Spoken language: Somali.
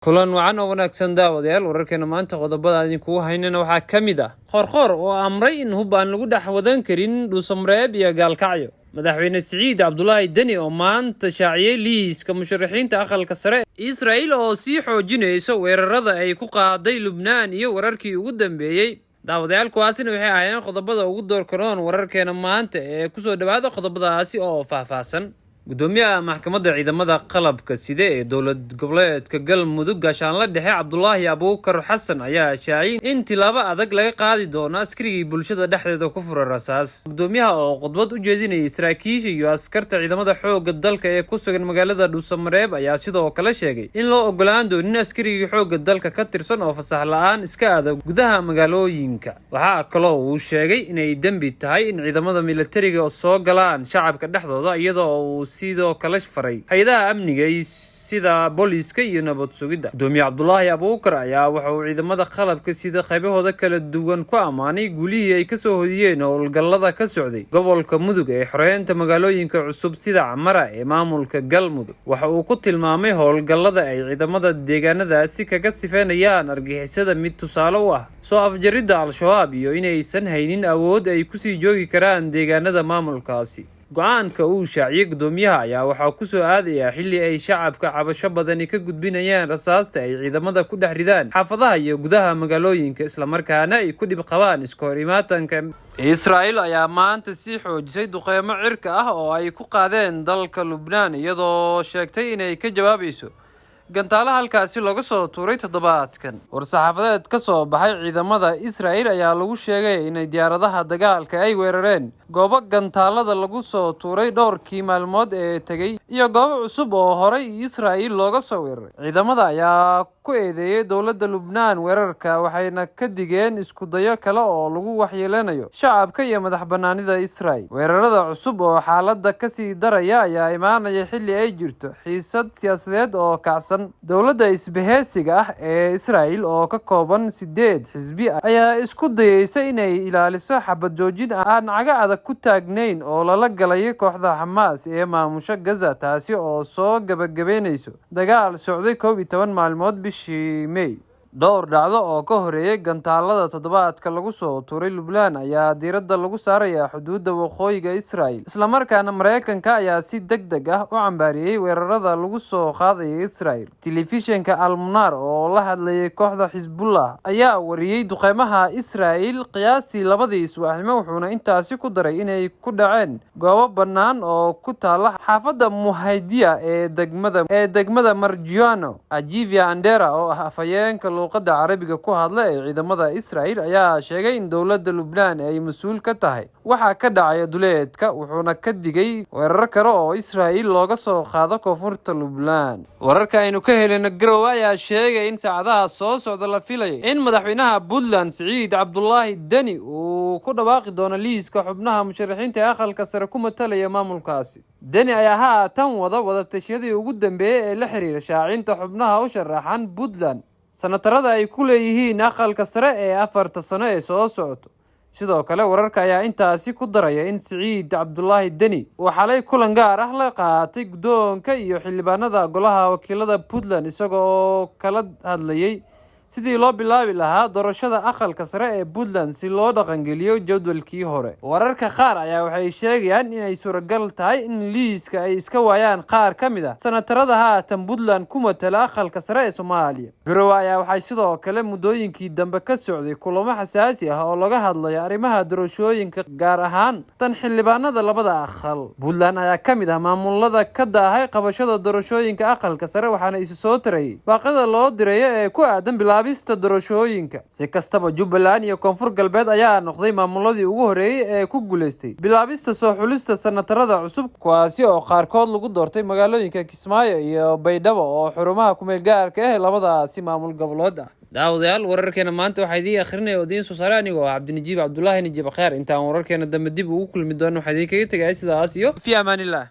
Kulan wacan oo wanaagsan, daawadayaal. Wararkeena maanta qodobada idinkugu haynana waxaa ka mid ah Qoorqoor oo amray in hub aan lagu dhex wadan karin Dhuusamareeb iyo Gaalkacyo, Madaxweyne Siciid Cabdulaahi Deni oo maanta shaaciyey liiska musharaxiinta Aqalka Sare, Israa'il oo sii xoojinayso weerarada ay ku qaaday Lubnaan iyo wararkii ugu dambeeyey. Daawadayaal, kuwaasina waxay ahaayeen qodobada ugu doorkaroon wararkeena maanta ee kusoo dhawaada qodobadaasi oo faahfaahsan. Gudoomiyaha Maxkamadda Ciidamada Qalabka Side ee Dowlad Goboleedka Galmudug, Gaashaanle Dhexe Cabdulaahi Abuukar Xasan, ayaa shaaciyay in tilaabo adag laga qaadi doono askarigii bulshada dhexdeeda ku fura rasaas. Gudoomiyaha oo khudbad u jeedinayay saraakiisha iyo askarta ciidamada xoogga dalka ee ku sugan magaalada Dhuusamareeb ayaa sidoo kale sheegay in loo ogolaan doonin askarigii xoogga dalka ka tirsan oo fasax la-aan iska aada gudaha magaalooyinka. Waxaa kaloo uu sheegay inay dembi tahay in ciidamada militariga soo galaan shacabka dhexdooda, iyadoo uu sidoo kale faray hay-adaha amniga sida booliiska iyo nabad sugidda. Gudoomiye Cabdulaahi Abuukar ayaa waxa uu ciidamada qalabka sida qaybahooda kala duwan ku ammaanay guulihii ay kasoo hodiyeen howlgallada ka socday gobolka Mudug ee xoreynta magaalooyinka cusub sida Camara ee maamulka Galmudug. Waxa uu ku tilmaamay howlgallada ay ciidamada deegaanadaasi kaga sifeynayaan argixisada mid tusaale u ah soo afjaridda Al-Shabaab iyo inaysan haynin awood ay kusii joogi karaan deegaanada maamulkaasi. Go-aanka uu shaaciyey gudoomiyaha ayaa waxaa kusoo aadayaa xilli ay shacabka cabasho badani ka gudbinayaan rasaasta ay ciidamada ku dhex ridaan xaafadaha iyo gudaha magaalooyinka, islamarkaana ay ku dhib qabaan iska hor imaatanka. Israa'il ayaa maanta sii xoojisay duqeymo cirka ah oo ay ku qaadeen dalka Lubnaan, iyadoo sheegtay inay ka jawaabayso gantaalo halkaasi looga soo tuuray toddobaadkan. War-saxaafadeed ka soo baxay ciidamada Israa'il ayaa lagu sheegay inay diyaaradaha dagaalka ay weerareen goobo gantaalada lagu soo tuuray dhowrkii maalmood ee tegay iyo goobo cusub oo horay Israa'il looga soo weeraray. Ciidamada ayaa ku eedeeyay dowladda Lubnaan weerarka, waxayna ka digeen isku dayo kale oo lagu waxyeeleynayo shacabka iyo madax banaanida Israa'il. Weerarada cusub oo xaaladda kasii daraya ayaa imaanaya xilli ay jirto xiisad siyaasadeed oo kacsan. Dowladda isbaheysiga ah ee Israa'il oo ka kooban sideed xisbi ayaa isku dayeysa inay ilaaliso xabad joojin aan caga adag ku taagnayn oo lala galay kooxda Xamaas ee maamusha Gaza, taasi oo soo gabagabeyneyso dagaal socday 11 maalmood bishii May. Dhowr dhacdo oo ka horeeyay gantaalada toddobaadka lagu soo tuuray Lubnaan ayaa diiradda lagu saarayaa xuduudda waqooyiga Israa'il, islamarkaana Mareykanka ayaa si deg deg ah u cambaariyey weerarada lagu soo qaadaya Israa'il. Telefishinka Al Manar oo la hadlayay kooxda Xisbullah ayaa wariyey duqeymaha Israa'il qiyaastii 2dii subaxnimo, wuxuuna intaasi ku daray inay ku dhaceen goobo bannaan oo ku taala xaafadda Muhaydiya ee degmada Margiano. Ajivia Andera oo ah afhayeenka luuqadda Carabiga ku hadla ee ciidamada Israa'il ayaa sheegay in dowladda Lubnaan ay mas-uul ka tahay waxa ka dhacaya duleedka, wuxuuna ka digay weerar kale oo Israa'il looga soo qaado koonfurta Lubnaan. Wararka aynu ka helino Garowe ayaa sheegay in saacadaha soo socda la filayo in madaxweynaha Puntland Siciid Cabdulaahi Deni uu ku dhawaaqi doono liiska xubnaha musharaxiinta ee Aqalka Sare ku matalaya maamulkaasi. Deni ayaa haatan wada wadatashyadii ugu dambeeyey ee la xiriira shaacinta xubnaha u sharaxan Puntland sanatarada ay ku leeyihiin Aqalka Sare ee 4ta sano ee soo socoto. Sidoo kale, wararka ayaa intaasi ku daraya in Siciid Cabdulaahi Deni uu xalay kulan gaar ah la qaatay guddoonka iyo xildhibaanada Golaha Wakiilada Puntland, isaga oo kala hadlayay sidii loo bilaabi lahaa doorashada Aqalka Sare ee Puntland si loo dhaqangeliyo jadwalkii hore. Wararka qaar ayaa waxay sheegayaan inay suuragal tahay in liiska ay iska waayaan qaar ka mid ah sanatarada haatan Puntland ku matala Aqalka Sare ee Soomaaliya. Garowe ayaa waxay sidoo kale muddooyinkii dambe ka socday kulamo xasaasi ah oo laga hadlayo arrimaha doorashooyinka, gaar ahaan tan xildhibaanada labada aqal. Puntland ayaa ka mid ah maamulada ka daahay qabashada doorashooyinka Aqalka Sare, waxaana isu soo tarayay baaqyada loo dirayo ee ku aadan bilaabista doorashooyinka. Si kastaba, Jubbaland iyo Koonfur Galbeed ayaa noqday maamuladii ugu horeeyey ee ku guuleystay bilaabista soo xulista sanatarada cusub, kuwaasi oo qaarkood lagu doortay magaalooyinka Kismaayo iyo Baydhabo oo xarumaha kumeel gaarka ah ee labadaasi maamul goboleed ah. Daawadayaal, wararkeena maanta waxaa idiin akhrinaya oo idiin soo saaray anigoo ah Cabdinajiib Cabdulaahi Najiib Kheer. Intaan wararkeena dambe dib ugu kulmi doono, waxaa idinkaga tegaya sidaas iyo fi amaanillah.